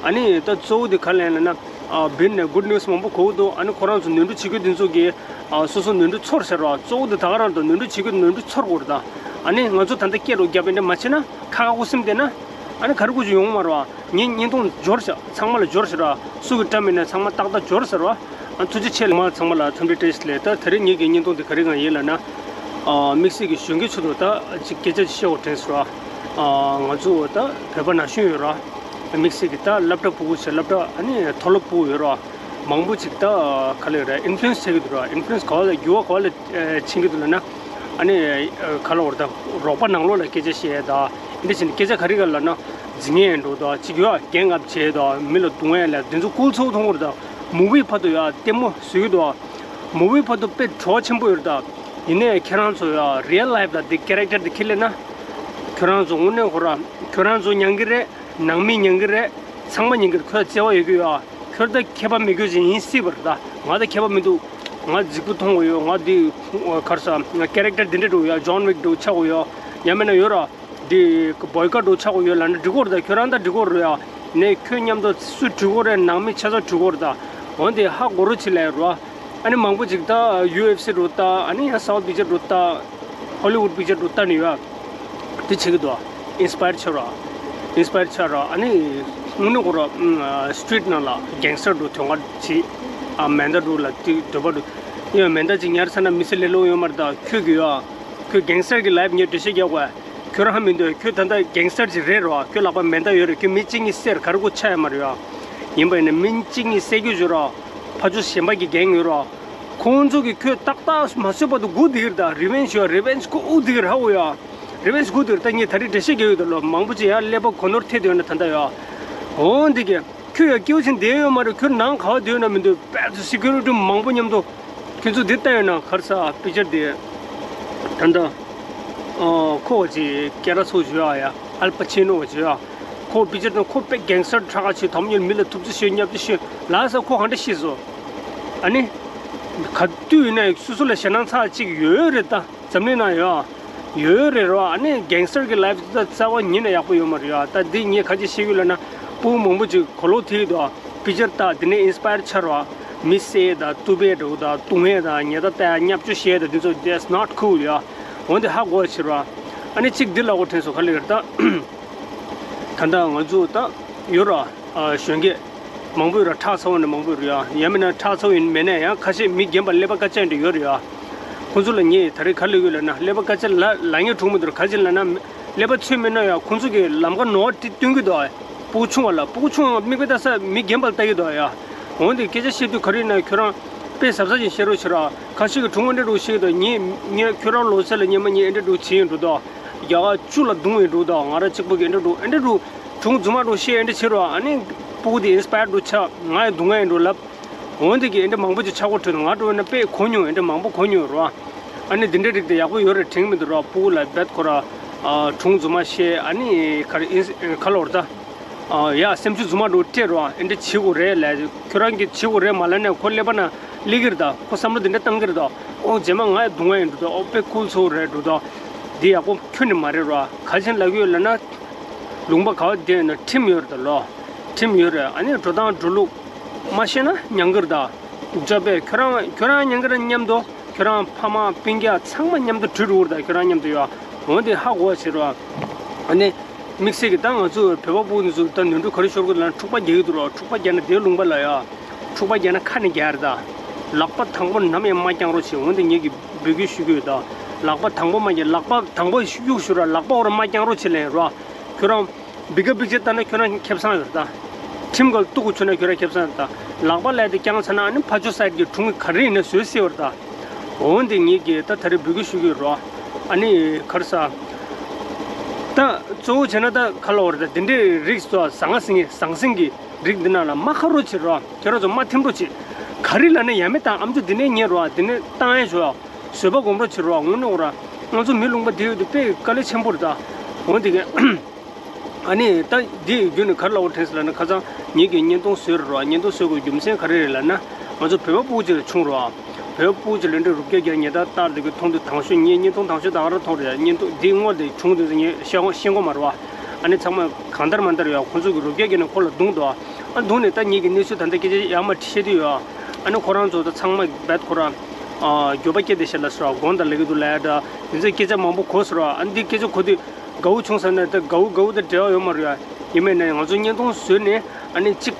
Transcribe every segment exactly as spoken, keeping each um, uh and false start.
ཨ་ནི་ད་གཙོ་བོ་དེ་ག་ལ་ཡིན་ལབ་ན། ཨ་བིན་ནས་good news མང་པོ་གོ་གི་འདུག་ཨ་ནི་ཁོ་རང་ཚོ་ནོར་འཁྲུལ་བྱེད་མཁན་དེ་ཚོ་གིས་ཨ་སོ་སོ་ནོར་འཁྲུལ་ཚོར་ཟེར་བ། གཙོ་བོ་དེ་ད་ག་རང་དང་ནོར་འཁྲུལ་བྱེད་མཁན་ནོར་འཁྲུལ་ཚོར་དགོས་རེད་ད། ཨ་ནི་ང་ཚོ་ད་ལྟ་སྐད་རུ་རྒྱབ་པ་འདྲ་མ་བྱེད་ན་ཁ་ཁ་ཁུ་སིམ་བསྡད་ན། ཨ་ནི་ག་རེ་དགོས་ཀྱི་ཡོང་མ་རེད་བ། ངས་བརྙན་ཐུང་འབྱོར་ཤག་ཚང་མ་ལ་འབྱོར་ཟེར་བ། སུ་གི་བཀྲམ་མིན་ན་ཚང་མ་ཏག་ཏག་འབྱོར་ཟེར་བ། ཨ་ཐུགས་རྗེ་ཆེ་ལ་མ་ཚང་མ་ལ་འཚམས་འདྲི་བཀྲ་ཤིས་བདེ་ལེགས། ད་དེ་རིང་ངེད་ཀྱི་བརྙན་ཐུང་དེ་ག་རེ་གང་ཡིན་ལབ་ན། ཨ་དམིགས་བསལ་གྱི་གཞོན་སྐྱེས་ཚོ་དང་ད་ཅིག་སྐད་ཆ་ཅིག་བཤད་དགོས་དྲན་སོང་ར། ཨ་ང་ཚོ་ད་བོད་པ་ན་གཞོན་ཡོད་ར། དམིགས་བསལ་གྱི་ད་སློབ་གྲྭ་ཕྲུ་གུ་བྱས་སློབ་གྲྭ་ཨ་ནི་མཐོ་སློབ་ཕྲུ་གུ་ཡོད་ར། མང་པོ་ཅིག་ད་ག་ལ་ཡོད་ར། ཨིན་ཕུ་ལུ་ཨེན་སི་བྱེད་ཀྱི་འདུག་ར། ཨིན་ཕུ་ལུ་ཨེན་སི་ག་བ་ལ་འགྱུར་བ་ག་བ་ལ་ཕྱིན་གྱི་འདུག་ལབ་ན། ཨ་ནི་ག་ལ་བར་ད་རོགས་པ་ནང་ལོགས་ལ་སྐད་ཆ་བཤད་ད། འདི་བྱས་ནས་སྐད་ཆ་ག་རེ་ག་ལབ་ན། འཛིང་ངེས་འགྲོ་ད་ཅིག་ཡོད་ཨ། རྒན་ངབ་བྱས་ད་མི་ལ་རྡུང་ཡས་ལ་འདི་ཚོ་ཀུལ་ཚོགས་མཐོང་གི་རེད་ད། མུ་བི་བར་དུ་ཡ་ལྟད་མོ་བཟོས་ཀྱི་འདུག་ཨ། མུ་བི་བར་དུ་དཔེ་བྲོ་བ་ཆེན་པོ་ཡོད་རེད་ད། ཡིན་ནའི་ཁྱེད་རང་ཚོ་ཡ་རི་ཡལ་ལའིབ་ལ་འདི་ཀེ་རེག་ཊར་འདི་ཁྱེར་སླེབས་ན། ཁྱོད་རང་ཚོ་དངོས་གནས་ཁོ་ར་ཁྱོད་རང་ཚོ་མྱང་གི་རེད། ནང་མི་མྱང་གི་རེད། ཚང་མ་མྱང་གི་རེད། ཁོས་བརྩེ་བ་ཡོད་ཀྱི་ཡོད་ཨ། ཁྱོད་ད་མཁས་པ་མི་དགོས་ཅིག་ཡིན་སྲིད་པ་རེད་ད། ང་ད་མཁས་པ་མི་འདུག་ང་རྫིག་པོ་མཐོང་གི་ཡོད། ང་འདི་གར་ས་ང་ཀེ་རེག་ཊར་འདི་འདྲ་འགྲོ་གི་ཡོད། ཇོན་ཝིག་འགྲོ་ཆགས་གི་ཡོད། ཡང་མིན་ན་ཡོད་ར། འདི་བོའི་ཀོཊ་འགྲོ་ཆགས་གི་ཡོད་ལབ་ན་འགྲིག་གི་རེད་ད། ཁྱོད་རང་ད་འགྲིག་གི་རེད་ཡ། ནས་ཁྱོད་མཉམ་དུ་སུ་འགྲིག་གི་རེད། ནང་མི་ཆ་ཚང་འགྲིག་གི་རེད་ད། འོན་ཏེ་ཧ་གོ་རོགས་བྱེད་ལབ་ར། ཨ་ནི་མང་པོ་ཅིག་ད་ཡུ་ཨེཕ་སི་འགྲོ་ལྟ། ཨ་ནི་ཡང་སའུཐ་པིག་ཅར་འགྲོ་ལྟ། ཧོ་ལི་ཝུད་པིག་ཅར་འགྲོ་ལྟ་ནི་ཡོད། དེ་བྱེད་ཀྱི་འདུག་ཨིན་སི་པ་ཡར་ཆགས་ར། ཨིན་སི་པ་ཡར་ཆགས་ར། ཨ་ནི་དངོས་གནས་ཁོ་ར་སི་ཊི་རིཊ་ནང་ལ་གེང་སི་ཊར་འགྲོ་དོན་ག་ཅི། ཨ་མེ་མདའ་འགྲོ་ལ་དེ་འདོད་པ་འགྲོ། ཡང་མེ་མདའ་ཅིག་ཉར་ཚར་ན་མི་ཚེ་ལེ་ལོ་ཡོད་མ་རེད་ད། ཁྱོད་ཀྱི་ཡོད་ཨ། ཁྱོད་གེང་སི་ཊར་གྱི་ལའིཕ་ངས་འགྲེལ་བཤད་རྒྱག་དགོས། ཁྱོད་རང་མི་འདོད། ཁྱོད་ད་ལྟ་གེང་སི་ཊར་ཅིག་རེད་རོ། ཁྱོད་ལག་པ་མེ་མདའ་ཡོད་རེད། ཁྱོད་མི་གཅིག་གཉིས་བསད་ག་རེ་གོ་ཆ་ཡ་མ་རེད་ཡ། ཡིན་པ་ཡིན་ན་མི་གཅིག་གཉིས་བསད་རྒྱུ་བྱོས་རོ། ཕར་ཕྱོགས་གཞན་པ་གི་གེང་ཡོད་རོ། ཁོང་ཚོ་གིས་ཁྱོད་ཏག་ཏག་མ་བཟོད་བར་དུ་སྒུག་བསྡད་ཀྱི་རེད་ད། རི་ཝེན་ཇི་ཡོད། རི་ཝེན་ཇི་ཁོ་དབུགས་བསྡད་ཀྱི་རེད། ཧ་གོ་ཡ། རི་ཝེན་ཇི་སྒུག་བསྡད་ཀྱི་རེད་ད། ངས་ད་རེས་འགྲེལ་བཤད་རྒྱག་ཡོད་ད་ལོ། མང་པོ་ཅིག་ཡང་ཀླད་པ་གོ་ནོར་ཐེབས་བསྡད་ཡོད་ན་ད་ལྟ་ཡ། འོན་ཏེ་གི་ཁྱོད་ཡང་སྐྱེ་བོ་ཆེན་བསྡད་ཡོད་མ་རེད། ཁྱོད་ནང་ག་བ་བསྡད་ཡོད་ན་མི་འདུག་དཔེ་ཚོ་སི་ཀུ་རི་ཊི་མང་པོ་མཉམ་དུ། ཁྱོད་ཚོ་འདི་ལྟ་ཡོད་ན་གར་ས་པིག་ཅར་འདི། ད་ལྟ་ཨོ་ཁོ་བ་ཅིག་སྐད་གྲགས་ཚོགས་བརྗོད་ཨ་ཡ། ཨལ་པ་ཆི་ནོ་བ་བརྗོད་ཨ། ཁོ་པིག་ཅར་དང་ཁོ་དཔེ་གེང་སི་ཊར་ཁྲག་ཁ་ཆེ། དམ་ཉིད་མི་ལ་ཐུབ་ཚོད་བཤད། བརྙས་བཅོས་བཤད་ལ་ས། ཁོ་ག་འདྲ་ཤི་སོང་། ཨ་ནི་ག་དུས་ཡིན་ན་སོ་སོ་ལ་ཞེད་སྣང་ཚ་གཅིག་ཡོད་རེད་ད། འཛམ་གླིང་ནང་ཡོད་ཡོད་རེད་རོ། ཨ་ནི་གེང་སི་ཊར་གི་ལའིཕ་ད་རྩ་བ་ཉིད་ནས་ཡག་པོ་ཡོད་མ་རེད་ཡ། ད་འདི་ངས་ག་ཅི་བཤད་ཡོད་ལབ་ན། སྤུ་གུ་མང་པོ་ཅིག་གོ་ལོག་ཐིག་དོ། པིག་ཅར་ལྟ་དེ་ནས་ཨིན་སི་པ་ཡར་ཆགས་རོ། མི་བསད་ད་གཏུབ་པའི་འགྲོ་ད་རྡུང་ཡས་ད་ཉེས་ད་ལྟ་བརྙས་བཅོས་བྱས་ད་འདི་ཚོ་that's not cool ཡ། འོན་ཏེ་ཧ་གོ་བྱེད་རོ། ཨ་ནི་གཅིག་འདི་ལ་གོ་དྲན་སོང་ག་ལེར་ད། ད་ལྟ་ང་ཚོ་ད་ཡོད་ར། གཞོན་སྐྱེས་མང་པོ་ཡོད་ར། ཁྲག་ཚ་བོ་ནས་མང་པོ་ཡོད་ར་ཡ། ཡང་མིན་ན་ཁྲག་ཚ་བོ་ཡིན་མེད་ན་ཡང་ཁ་ཤས་མི་རྒན་པ་ཀླད་པ་དཀར་ཆག་འདྲ་ཡོད་ར་ཡ། ཁོང་ཚོ་ལ་ངས་ད་རེས་ག་ལབ་ཡོད་ལབ་ན། ཀླད་པ་དཀར་ཆག་ལ་ལ་ངས་གྲོངས་མི་འདུག་ར། ག་ཅི་ལབ་ན་ཀླད་པ་ཚོད་མེད་ན་ཡ་ཁོང་ཚོ་གི་ལམ་ཁ་ནོར་བ་དེ་སྟོན་གི་འདུག་ཨ། སྤུ་གུ་ཆུང་བ་ལ། སྤུ་གུ་ཆུང་བ་མིག་དཔེ་ལྟ་ས་མི་རྒན་པ་ལ་ལྟ་གི་འདུག་ཡ། འོན་ཏེ་སྐད་ཆ་བཤད་དུས་ག་རེ་ཡིན་ན་ཁྱོད་རང་དཔེ་གཟབ་གཟབ་ཅིག་བཤད་རོགས་བྱེད་ར། ཁ་ཤས་ཀྱིས་གྲུང་བོ་འདྲ་འདྲ་བཤད་ཀྱི་འདུག་ངས་ངས་ཁྱོད་རང་ལོ་ཚད་ལ་སྔོན་མ་ངས་འདི་འདྲ་བྱས་ཡིན་འགྲོ་དོ། རྒྱ་གར་བཅུ་ལ་རྡུང་ཡིན་འགྲོ་དོ། ང་རང་གཅིག་པུ་གིས་འདི་འདྲ་འདྲ་འདི་འདྲ་གྲུང་རྫུན་མ་འདྲ་བཤད་འདི་འདྲ་བྱེད་རོགས། ཨ་ནི་སྤུ་གུ་དེ་ཨིན་སི་པ་ཡར་འདྲ་ཆགས། ང་ཡང་རྡུང་ཡ་ཡིན་འགྲོ་ལབ། འོན་ཏེ་གི་འདི་འདྲ་མང་པོ་ཅིག་ཆགས་གོ་དྲན་འདུག་ང་འགྲོ་ན་དཔེ་གོ་མྱོང་། འདི་འདྲ་མང་པོ་གོ་མྱོང་རོ། ཨ་ནི་འདི་འདྲའི་རིགས་དེ་ཡག་པོ་ཡོད་རེད་དྲན་གི་མི་འདུག་རོ། སྤུ་གུ་ལ་རྦད་ཁོ་ར་གྲུང་རྫུན་མ་བཤད། ཨ་ནི་ག་རེ་ཨིན་ག་ལབ་རེད་ད། ཡ་སེམས་ཤུགས་རྫུན་མ་འདྲ་སྤྲད་རོགས། ཨེ་འདྲ་བྱེད་དགོས་རེད་ལབ། ཁྱོད་རང་གིས་བྱེད་དགོས་རེད་མ་ལབ་ནས་ཁོ་ཀླད་པ་ན་སླེབས་ཀྱི་རེད་ད། ཁོ་བསམ་བློ་འདི་འདྲ་བཏང་གི་རེད་ད། ཨོ་རྗེས་མ་ང་ཡང་རྡུང་བ་ཡིན་འགྲོ་ད། ཨོ་དཔེ་ཁུལ་ཚོ་རེད་འགྲོ་ད། འདི་ཡག་པོ་ཁྱོན་ནས་མ་རེད་རོ། ག་རེ་བྱས་ནས་ལབ་ཀྱི་ཡོད་ལབ་ན། ལུང་པ་ག་བ་བསྡད་ན་ཁྲིམས་ཡོད་རེད་ད་ལོ། ཁྲིམས་ཡོད་རེད། ཨ་ནི་འགྲོ་སྟངས་འགྲོ་ལུགས་མ་ཤེས་ན་མྱང་གི་རེད་ད། འཇོག་པས་ཁྱོད་རང་ཁྱོད་རང་མྱང་གི་རེད་མཉམ་དུ། ཁྱོད་རང་ཕ་མ་སྤུན་ཀྱག་ཚང་མ་མཉམ་དུ་བྲོས་འགྲོ་གི་རེད་ད། ཁྱོད་རང་མཉམ་དུ་ཡོད། འོན་ཏེ་ཧ་གོ་བ་བྱེད་རོགས། ཨ་ནི་དམིགས་བསལ་གྱི་ད་ང་ཚོ་བོད་པ་སྤུ་གུ་ཚོ་ད་ནོར་འཁྲུལ་ག་རེ་ཤོར་གི་ལབ་ན། འཁྲུག་པ་རྒྱག་གི་འདུག་རོགས། འཁྲུག་པ་རྒྱག་ན་དེའི་ལུང་པ་ལ་ཡ། འཁྲུག་པ་རྒྱག་ན་ཁ་ནས་རྒྱག་རེད་ད། ལག་པ་དང་པོ་ནམ་ཡང་མ་བརྐྱང་རོགས་བྱེད། འོན་ཏེ་ངེད་ཀྱིས་འབོད་སྐུལ་ཞུ་གི་ཡོད་ད། ལག་པ་དང་པོ་མ་རྒྱག་ལག་པ་དང་པོ་གཡུག་ཞུ་ར། ལག་པ་འོར་མ་བརྐྱང་རོགས་བྱེད་ལབ་རོགས། ཁྱོད་རང་འབི་ག་པིག་ཅར་ལྟ་ན་ཁྱོད་རང་ཁེ་བཟང་ཡོད་རེད་ད། ཁྲིམས་འགལ་གཏུག་གི་བྱུང་ན་ཁྱོད་རང་ཁེ་བཟང་ཡོད་རེད་ད། ལག་པ་ལས་དེ་བརྐྱངས་ཚར་ན་ཨ་ནི་ཕར་ཕྱོགས་སའིཌ་གི་གྲུང་གི་ག་རེ་ཡིན་ན་བཟོས་སྲིད་པ་རེད་ད། འོན་ཏེ་ངེད་ཀྱིས་ད་ད་རེས་འབོད་སྐུལ་ཞུ་གི་ཡོད་རོགས། ཨ་ནི་ག་རེ་ཟ། ད་གཙོ་བོ་བྱས་ན་ད་ག་ལབ་དགོས་རེད་ད། དེ་འདྲའི་རིགས་ཚོ་ཟང་ཟིང་གི་ཟང་ཟིང་གི་རིགས་འདི་ནང་ལ་མ་ཁ་རོགས་བྱེད་རོགས། ཁྱེད་རང་ཚོ་མ་ཐིམ་རོགས་བྱེད། ག་རེ་ལབ་ན་ཡ་མེད་ད། ཨམ་ཅོག་འདི་ནས་ཉན་རོགས། འདི་ནས་བཏང་ཡ་བྱོས་ཨ། བཟོད་པ་སྒོམ་རོགས་བྱེད་རོགས། དངོས་གནས་འོ་ར། ང་ཚོ་མི་ལུང་པ་འདི་ཡོད་དུས་དཔེ་དཀའ་ལས་ཆེན་པོ་རེད་ད། འོན་ཏེ་གི། ཨ་ནི་ད་འདི་བརྒྱུད་ནས་ག་རེ་ལབ་དགོས་དྲན་སོང་ལབ་ན། ཁ་སང་ངེད་ཀྱིས་བརྙན་ཐུང་བཟོས་རེད་རོ། བརྙན་ཐུང་བཟོ་དགོས་རྒྱུ་མཚན་ག་རེ་རེད་ལབ་ན། ང་ཚོ་བོད་པ་སྤུ་གུ་ཅིག་ལ་བྱུང་རོ། བོད་པ་སྤུ་གུ་ཅིག་ལ་འདྲ་རུབ་རྒྱག་རྒྱག་ཉེས་དག་བཏགས་འདུག་གི་མཐོང་དུས་དང་ཤོས་ངས་བརྙན་ཐུང་དང་ཤོས་ད་ག་རང་མཐོང་རེད། བརྙན་ཐུང་འདི་སྔོན་དེ་བྱུང་དུས་ངས་བཤད་ཤེས་གོ་མ་རེད་བ། ཨ་ནི་ཚང་མ་གང་ལྟར་མ་ལྟར་ཡ་ཁོང་ཚོ་གི་རུབ་རྒྱག་རྒྱག་ནས་ཁོ་ལ་རྡུང་འདུག་ཨ། ཨ་འདུག་ནས་ད་ངེད་ཀྱི་གནས་ཚུལ་ད་ལྟ་སྐད་ཆ་ཡར་མར་བཤད་དུས་ཡོད། ཨ་ནི་ཁོ་རང་ཚོ་ད་ཚང་མ་རྦད་ཁོ་རང་ཨ་འགྱོད་པ་སྐྱེས་བསྡད་ཤག་ལབ་སོང་། དགོངས་དག་ལབ་ཀྱི་འདུག་ལབ་ཡ་འདྲ། དེ་ཚོའི་སྐད་ཆ་མང་པོ་གོ་སོང་ར། ཨ་ནི་འདི་སྐད་ཆ་གོ་དུས་དགའ་བོ་བྱུང་ས་ན་ད་དགའ་བོ་དགའ་བོ་དང་འབྲེལ་བ་ཡོད་མ་རེད་ཡ། ཡིན་མིན་ནས་ང་ཚོ་བརྙན་ཐུང་བཟོས་ནས་ཨ་ནི་གཅིག་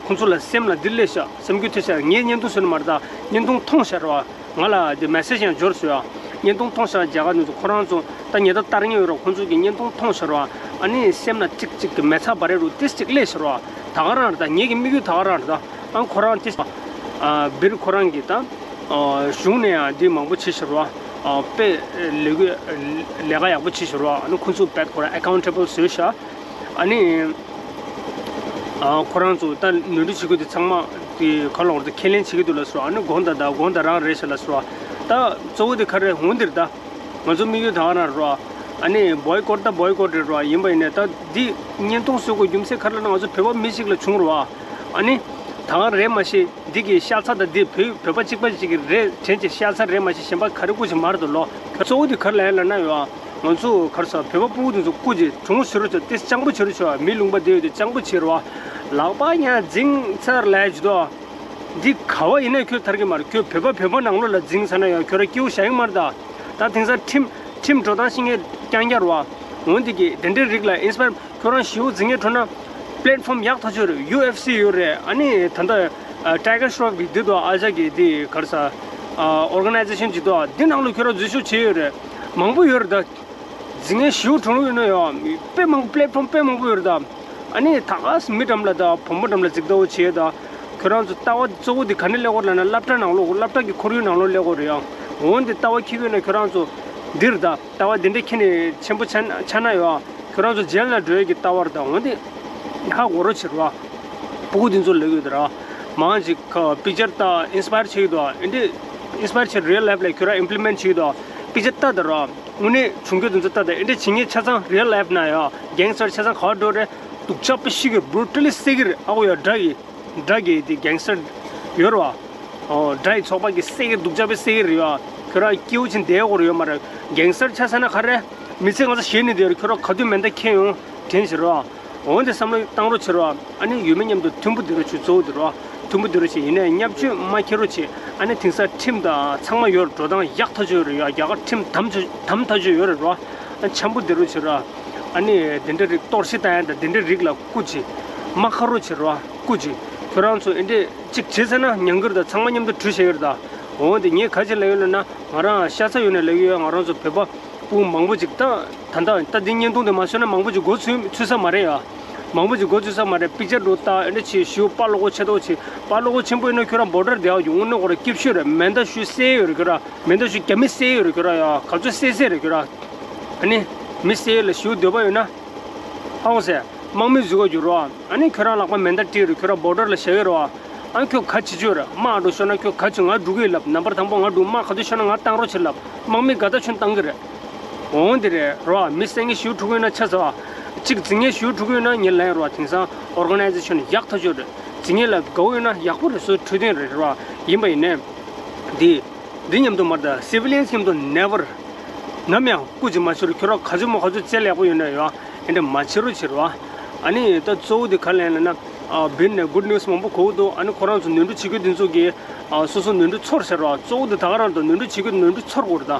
ཁོང་ཚོ་ལ་སེམས་ལ་འདི་སླེབས་ཤག་སེམས་འགུལ་ཐེབས་ཤག་ངས་བརྙན་ཐུང་བཟོས་ནས་མ་རེད་ད། བརྙན་ཐུང་མཐོང་ཤག་ར། ང་ལ་དེ་མེ་སེ་ཇི་ཡང་འབྱོར་སོང་ཡ། བརྙན་ཐུང་མཐོང་ཤག་རྒྱ་གར་ནས་ཚོ་ཁོ་རང་ཚོ་ད་ཉེ་ད་ལྟར་ཉེ་ཡོད་ར། ཁོང་ཚོ་གི་བརྙན་ཐུང་མཐོང་ཤག་ར། ཨ་ནི་སེམས་ན་གཅིག་གཅིག་གི་མེ་ཚ་བ་རེ་རུ་ཏིས་གཅིག་སླེབས་ཤག་ར། ད་ག་རང་རེད་ད། ངེད་ཀྱི་དམིགས་ཡུལ་ད་ག་རང་རེད་ད། ཨ་ཁོ་རང་ཏིས་ཨ་བིར་ཁོ་རང་གི་ད་ཨ་གཞུང་ནས་ཡང་འདི་མང་པོ་བྱེད་ཤག་ར། ཨ་དཔེ་ལས་ཀ་ལས་ཀ་ཡག་པོ་བྱེད་ཤག་ར། ཨ་ནི་ཁོ་ཚོ་རྦད་ཁོ་རང་ཨེ་ཀའུན་ཊེ་བལ་བཟོས་ཤག་ཨ་ནི། ཨ་ཁོ་རང་ཚོ་ད་ནོར་འཁྲུལ་བྱེད་རྒྱུ་དེ་ཚང་མ་དེ་ག་ལ་འོར་དུ་ཁས་ལེན་བྱེད་ཀྱི་འདུག་ལབ་སོང་། ཨ་ནི་དགོངས་དག་ད་དགོངས་དག་རང་རེད་ཤག་ལབ་སོང་། ད་གཙོ་བོ་དེ་ག་རེ་འོང་འདིར་ད་ང་ཚོ་དམིགས་ཡུལ་ད་ག་རང་རེད་ར། ཨ་ནི་བོའི་ཀོཊ་ད་བོའི་ཀོཊ་རེད་ར། ཡིན་པ་ཡིན་ནའི་ད་འདི་བརྙན་ཐུང་བཟོ་དགོས་རྒྱུ་མཚན་ག་རེ་ལབ་ན་ང་ཚོ་བོད་པ་མི་གཅིག་ལ་བྱུང་ར། ཨ་ནི་ད་ག་རེད་མ་ཤེས། འདི་གི་ཤ་ཚ་ད་འདི་བོད་བོད་པ་གཅིག་པ་གཅིག་གི་རེད་དྲན་གྱི་ཤ་ཚ་རེད་མ་ཤེས། གཞན་པ་ག་རེ་སྐུ་ཅི་མར་དུ་ལོ། གཙོ་བོ་དེ་ག་རེ་ལབ་ཡ་ལབ་ན་ཡོད། ང་ཚོ་ག་རེ་ཟ་བོད་པ་སྤུ་གུ་དེ་ཚོ་སྐུ་མཁྱེན་གྲུང་ཤོས་རུ་ཆོག་ཏེ་སྤྱང་པོ་བྱེད་རུ་ཆོག་མི་ལུང་པ་དེ་ཡོད་དེ་སྤྱང་པོ་བྱེད་རུ་བ། ལག་པ་ཡང་འཛིང་ཚར་ལས་ཇི་དོ། འདི་ག་བ་ཡིན་ན་ཁྱོད་ཐར་གི་མ་རེད། ཁྱོད་བོད་པ་བོད་པ་ནང་ལོགས་ལ་འཛིང་ཚར་ན་ཡང་ཁྱོད་ར་སྐྱིད་པོ་བཞག་གི་མ་རེད་ད། ད་དེང་སང་ཁྲིམས་ཁྲིམས་འགྲོ་སྟངས་ཤེས་མཁན་རྐྱང་རྐྱང་རུ་བ། འོན་ཏེ་གི་དེ་འདྲའི་རིགས་ལ་ཨིན་སི་པ་ཡར་ཁྱོད་རང་ཞེ་པོ་འཛིང་ངེས་འགྲོ་ན་པླེ་ཊི་ཕོམ་ཡག་ཐག་ཆོད་རེད། ཡུ་ཨེཕ་སི་ཡོད་རེད། ཨ་ནི་ད་ལྟ་ཨ་ཊའི་གར་ཤོབ་གི་འདི་དོ་ཨ་ཅག་གི་འདི་ག་རེ་ཟ་ཨ་ཨོར་ག་ནའི་ཛེ་ཤན་ཅིག་དོ། འདི་ནང་ལ་ཁྱོད་རང་འཛུལ་ཞུགས་བྱས་ཡོད་རེད། མང་པོ་ཡོད་རེད་ད། འཛིང་ངེས་ཞེ་པོ་གྲུང་ཡོད་ན་ཡང་དཔེ་མང་པོ་པླེ་ཊི་ཕོམ་དཔེ་མང་པོ་ཡོད་རེད་ད། ཨ་ནི་ད་ག་སེ་མི་འགྲམ་ལ་ད་བུ་མོ་འགྲམ་ལ་འཛིང་ལྟ་བུ་བྱས་ད། ཁྱོད་རང་ཚོ་ལྟ་བ་གཙོ་བོ་འདི་ག་ནས་སླེབས་ཀྱི་ཡོད་ལབ་ན་སློབ་གྲྭ་ནང་ལོགས་སློབ་གྲྭ་གི་ཁོར་ཡུག་ནང་ལོགས་སླེབས་ཀྱི་ཡོད་རེད་ཡ། འོན་ཏེ་ལྟ་བ་འཁྱེར་གྱི་ཡོད་ན་ཁྱོད་རང་ཚོ་འདིར་ད། ལྟ་བ་འདི་འདྲ་ཁྱེར་ནས་ཆེན་པོ་ཆགས་ཆགས་ན་ཡོད། ཁྱོད་རང་ཚོ་རྗེས་ལ་འགྲོ་ཡས་ཀྱི་ལྟ་བར་དང་འོན་ཏེ་ཧ་གོ་རོགས་བྱེད་རོགས། སྤུ་གུ་འདི་ཚོ་ལབ་ཡོད་དེ་ར། མང་ཅིག་ཁ་པིག་ཅར་ལྟ་ཨིན་སི་པ་ཡར་བྱེད་ཀྱི་འདུག་ཨེ་འདྲས་ཨིན་སི་པ་ཡར་བྱེད་རི་ཡལ་ལའིཕ་ལ་ཁྱོད་རང་ཨིམ་པི་ལི་མེན་ཊི་བྱེད་ཀྱི་འདུག་པིག་ཅར་ལྟ་དང་ར། དངོས་གནས་བྱུང་རྒྱུ་འདི་ཚོ་ལྟ་དང་ཨེ་འདྲས་བྱེད་མཁན་ཆ་ཚང་རི་ཡལ་ལའིཕ་ན་ཡ། གེང་སི་ཊར་ཆ་ཚང་ག་པར་འགྲོ་རེད། སྡུག་ཅག་པོ་ཤི་གི་རེད། བུ་རུ་ཊལ་ལི་བསད་ཀྱི་རེད། ཨ་ཁུ་ཡ་དགྲ་ཡི། དགྲ་གི་དེ་གེང་སི་ཊར་ཡོད་རེད་བ། ཨོ་དགྲ་ཡི་ཚོགས་པ་གི་སྲས་ཀྱི་སྡུག་ཅག་པའི་སྲས་ཀྱི་རེད་བ། ཁྱོད་རང་སྐྱིད་པོ་ཕྱིན་བསྡད་དགོས་རེད་ཡོད་མ་རེད། གེང་སི་ཊར་ཆགས་ས་ན་ག་རེ། མི་ཚེ་ང་ཚོ་ཞེད་ནས་བསྡད་རེད། ཁྱོད་རང་ག་དུས་མེ་མདའ་འཁྱེར་ཡོང་དྲན་བྱེད་རེད་བ། འོན་ཏེ་བསམ་བློ་བཏང་རོགས་བྱེད་རེད་བ། ཨ་ནི་ཡོད་མེད་མཉམ་དུ་མཐུན་པོ་བསྡད་རོགས་བྱེད། གཙོ་བོ་བསྡད་རེད་བ། མཐུན་པོ་བསྡད་རོགས་བྱེད། ཡིན་ནའི་བརྙས་བཅོས་མ་འཁྱེར་རོགས་བྱེད། ཨ་ནི་དེང་སང་ཁྲིམས་དང་ཚང་མ་ཡོད་རེད། འགྲོ་སྟངས་ཡག་ཐག་ཆོད་རེད་ཡ། རྒྱ་གར་ཁྲིམས་དམ་ཆོད་དམ་ཐག་ཆོད་ཡོད་རེད་བ། ཨ་འཆམ་པོ་བསྡད་རོགས་བྱེད་རེད་བ། ཨ་ནི་དེ་འདྲ་རིགས་གཏོར་བཤིག་བཏང་ཡ་དང་དེ་འདྲ་རིགས་ལ་སྐུ་མཁྱེན། མ་ཁ་རོགས་བྱེད་རེད་བ། སྐུ་མཁྱེན། ཁྱོད་རང་ཚོ་ཨེ་འདྲས་གཅིག་བྱེད་ཟེར་ན་ཉན་གི་རེད་ད། ཚང་མ་མཉམ་དུ་གྲོས་བྱེད་ཀྱི་རེད་ད། འོན་ཏེ་ངས་ག་ཅི་ལབ་ཡོད་ལབ་ན། ང་རང་ཤ་ཚ་ཡོད་ནས་ལབ་ཀྱི་ཡོད། ང་རང་ཚོ་བོད་པ་སྤུ་གུ་མང་པོ་ཅིག་ད་ད་ད་ད་འདི་བརྙན་ཐུང་དེ་མ་བཟོས་ན་མང་པོ་ཅིག་མགོ་ཚོས་ཚོས་ས་མ་རེད་ཡ། མང་པོ་ཅིག་མགོ་ཚོས་ས་མ་རེད། པིག་ཅར་འདྲ་ལྟ་ཨེ་འདྲ་བྱེད། ཞུ་དཔའ་བློ་ཁོག་ཆེ་ཏོག་བྱེད། དཔའ་བློ་ཁོག་ཆེན་པོ་ཡིན་ན་ཁྱོད་རང་བོ་ཌར་བསྡད་ཡོད། དངོས་གནས་ཁོ་རང་སྐྱིད་ཤོས་རེད། མེ་མདའ་ཞུ་བསད་ཡོད་རེད་ཁྱོད་རང་། མེ་མདའ་ཞུ་རྒྱ་མི་བསད་ཡོད་རེད་ཁྱོད་རང་ཡ། ག་ཚོད་བསད་བསད་རེད་ཁྱོད་རང་། ཨ་ནི། མི་བསད་ཡས་ལ་ཞུ་འདོད་པ་ཡོད་ན། ཧ་གོ་སོང་། དམག་མི་འཛུལ་ག་འགྱུར་རོགས། ཨ་ནི་ཁྱོད་རང་ལག་པ་མེ་མདའ་སྤྲད་རེད། ཁྱོད་རང་བོ་ཌར་ལ་བཞག་གི་རེད་བ། ཨ་ཁྱོད་ག་བྱེད་ཀྱི་ཡོད་རེད། དམག་འགྲོ་ཤོར་ན་ཁྱོད་ག་བྱེད། ང་འགྲོ་གི་ཡིན་ལབ། ནམ་བར་དང་པོ་ང་འགྲོ། དམག་ག་དུས་ཤོར་ན་ང་བཏང་རོགས་བྱེད་ལབ། དམག་མི་དགའ་ཐག་ཆོད་བཏང་གི་རེད། འོང་དེ་རེད་རོ། མི་བསད་མཁན་ཞེ་པོ་འཁྲུག་གི་ཡོད་ན་ཆ་ཚང་བ། གཅིག་འཛིང་མཁན་ཞེ་པོ་འཁྲུག་གི་ཡོད་ན་ངས་ལན་རོ། དེང་སང་ཨོར་ག་ནའི་ཛེ་ཤན་ཡག་ཐག་ཆོད་རེད། འཛིང་མཁན་ལ་དགའ་བོ་ཡོད་ན་ཡག་པོ་རེད། སོ་འཕྲོད་བསྟེན་རེད་རོ། ཡིན་པ་ཡིན་ནའི། འདི། འདི་མཉམ་དུ་མ་རེད་ད། སི་བི་ལི་ཡན་མཉམ་དུ་ནེ་ཝར། ནམ་ཡང་སྐུ་མཁྱེན་མ་བྱེད་རོགས། ཁྱོད་རང་ག་ཚོད་མོ་ག་ཚོད་རྩལ་ཡག་པོ་ཡོད་ན་ཡོད། ཨེ་འདྲ་མ་བྱེད་རོགས་བྱེད་རོགས། ཨ་ནི་ད་གཙོ་བོ་དེ་ག་ལ་ཡིན་ལབ་ན། ཨ་བིར་ནས་གུཌ་ནིའུ་སི་མང་པོ་གོ་གི་འདུག་ཨ་ནི་ཁོ་རང་ཚོ་ནོར་འཁྲུལ་བྱེད་རྒྱུ་དེ་ཚོ་གིས། ཨ་སོ་སོ་ནོར་འཁྲུལ་ཚོར་ཟེར་རོགས། གཙོ་བོ་དེ་ད་ག་རང་དང་ནོར་འཁྲུལ་བྱེད་རྒྱུ་ནོར་འཁྲུལ་ཚོར་དགོས་རེད་ད།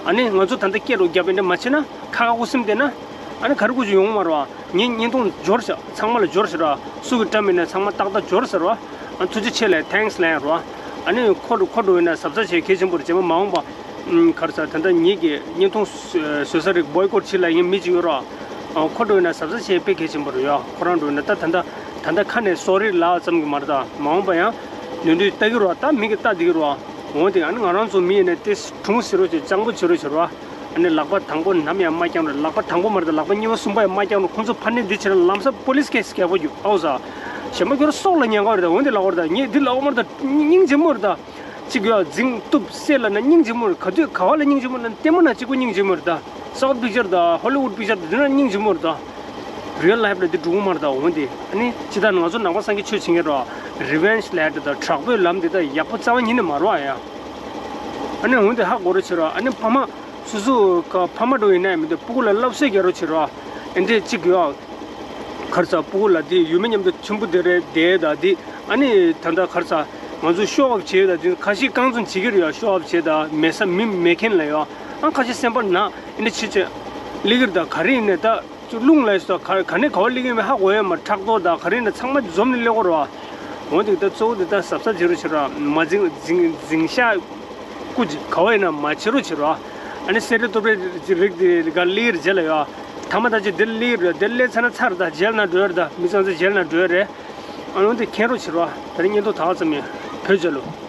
ཨ་ནི་ང་ཚོ་ད་ལྟ་སྐད་རོགས་རྒྱབ་ཨེ་འདྲ་མ་བྱེད་ན་ཁ་ཁ་ཁུ་སིམ་བསྡད་ན། ཨ་ནི་ག་རེ་དགོས་ཀྱི་ཡོང་མ་རེད་བ། ངས་བརྙན་ཐུང་འབྱོར་ཤག་ཚང་མ་ལ་འབྱོར་ཤག་ར། སུ་གིས་བཀྲམ་མིན་ན་ཚང་མ་ཏག་ཏག་འབྱོར་ཟེར་བ། ཨ་ཐུགས་རྗེ་ཆེ་ལབ་ཐེངས་ལབ་ཡ་ར། ཨ་ནི་ཁོ་ཁོ་འགྲོ་ཡིན་ན་གཟབ་གཟབ་བྱེད་གལ་ཆེན་པོ་རེད། རྗེས་མ་མ་འོངས་པ། ཨུམ་ག་རེ་ཟ། ད་ལྟ་ངེད་ཀྱི་བརྙན་ཐུང་བཟོ་ས་རིགས་བོའི་ཀོཊ་བྱེད་ལབ་མཁན་མི་གཅིག་ཡོད་ར། ཨ་ཁོ་འགྲོ་ཡིན་ན་གཟབ་གཟབ་བྱེད་དཔེ་གལ་ཆེན་པོ་རེད་ཡ། ཁོ་རང་འགྲོ་ཡིན་ན་ད་ད་ལྟ་ད་ལྟ་ཁ་ནས་སོ་རི་ལབ་ཙམ་གྱི་མ་རེད་ད། མ་འོངས་པ་ཡང་ནོར་འཁྲུལ་ལྟ་གི་ར། ད་མི་གིས་ལྟ་བསྡད་ཀྱི་ར། འོ་དེ་ཨ་ནི་ང་རང་ཚོ་མི་ཡིན་ན་དེ་གྲུང་ཟེར་རོགས་བྱེད། སྤྱང་པོ་བྱེད་རོགས་བྱེད་ར། ཨ་ནི་ལག་པ་དང་པོ་ནམ་ཡང་མ་བརྐྱངས་རོགས། ལག་པ་དང་པོ་མ་རེད་ད། ལག་པ་གཉིས་པ་གསུམ་པ་ཡང་མ་བརྐྱངས་རོགས། ཁོང་ཚོ་ཕར་ནས་འདི་བྱས་ན་ལམ་སང་པོ་ལིས་ཀེ་སི་རྒྱག་དགོས་རྒྱུ། ཨའོ་ཟ། གཞན་པ་ཁྱོད་རང་སྲོག་ལ་ཉེན་ཁ་རེད་ད། འོན་ཏེ་ལབ་པ་རེད་ད། ངས་འདི་ལབ་པ་མ་རེད་ད། སྙིང་རྗེ་མོ་རེད་ད། གཅིག་ཡོད་འཛིང་གཏུབ་བསད་ལབ་ན་སྙིང་རྗེ་མོ་རེད། ག་དུས་ག་བ་ལ་སྙིང་རྗེ་མོ་རེད་ན་ལྟད་མོ་ན་གཅིག་པོ་སྙིང་རྗེ་མོ་རེད་ད། སའུཐ་པིག་ཅར་ད་ཧོ་ལི་ཝུད་པིག་ཅར་ད་འདི་ན་སྙིང་རྗེ་མོ་རེད་ད། རི་ཡལ་ལའིཕ་ལ་འདི་འགྲོ་གི་མ་རེད་ད། འོན་ཏེ་ཨ་ནི་ཅི་ལྟར་ང་ཚོ་ནང་པ་སངས་རྒྱས་ཆོས་བྱེད་མཁན་རེད་བ། རི་ཝེན་ཇི་ལབ་ཡ་འདི་ད་དྲག་པོའི་ལམ་འདི་ད་ཡག་པོ་རྩ་བ་ཉིད་ནས་མ་རེད་བ་ཡ། ཨ་ནི་འོན་ཏེ་ཧ་གོ་རོགས་བྱེད་རོགས། ཨ་ནི་ཕ་མ། སོ་སོ་ག་ཕ་མ་འགྲོ་ཡིན་ན་ཡང་མི་འདུག་སྤུ་གུ་ལ་སློབ་གསོ་རྒྱག་རོགས་བྱེད་རོགས། ཨེ་འདྲས་གཅིག་ཡོད། གར་ས་སྤུ་གུ་ལ་དེ་ཡུལ་མི་མཉམ་དུ་ཆེན་པོ་དེ་རེད་དེ་ད་དེ་ཨ་ནི་ད་ལྟ་གར་ས་ང་ཚོ་ཤོ་ཨོབ་བྱེད་ད་དེ་ཁ་ཤས་རྐང་བཙུགས་བྱེད་ཀྱི་རེད་ཡ། ཤོ་ཨོབ་བྱེད་ད་མེད་ས་མི་མེད་མཁན་ལ་ཡ་ཨང་ཁ་ཤས་སེམས་པ་ན་ཨ་ནི་ཕྱི་ཆོས་ལི་གིར་ད་ག་རེ་ཡིན་ནས་ད་ཅུ་རླུང་ལ་སོ་ག་ག་ནས་ག་བ་ལི་གིར་མི་ཧ་གོ་ཡ་མ་ཁྲག་ཐོག་ད་ག་རེ་ཡིན་ན་ཚང་མ་འཛོམས་ནས་ལི་གོ་ར་བ། འོན་ཏེ་ད་གཙོ་བོ་དེ་ད་གཟབ་གཟབ་བྱེད་རོགས་བྱེད་ར་མ་འཛིང་འཛིང་འཛིང་ཤག་སྐུ་གཅིག་ག་བ་ཡིན་ན་མ་བྱེད་རོགས་བྱེད་རོགས། ཨ་ནི་སེ་རི་སྟོབས་རའི་རིགས་དེ་ག་ལི་རེ་རྗེས་ལ་ཡོད། ཐ་མ་ད་ཅི་དེ་ལི་རེ་དེ་ལས་ཚ་ན་ཚར་ད་རྗེས་ལ་འགྲོ་ཡ་རེད། ད་མི་ཚང་ཚ་རྗེས་ལ་འགྲོ་ཡ་རེད། ཨ་ནི་དེ་མཁྱེན་རོགས་བྱེད་རོགས། ད་རིང་བརྙན་ཐུང་ད་ག་ཙམ་ཡིན། བོད་རྒྱལ་ལོ།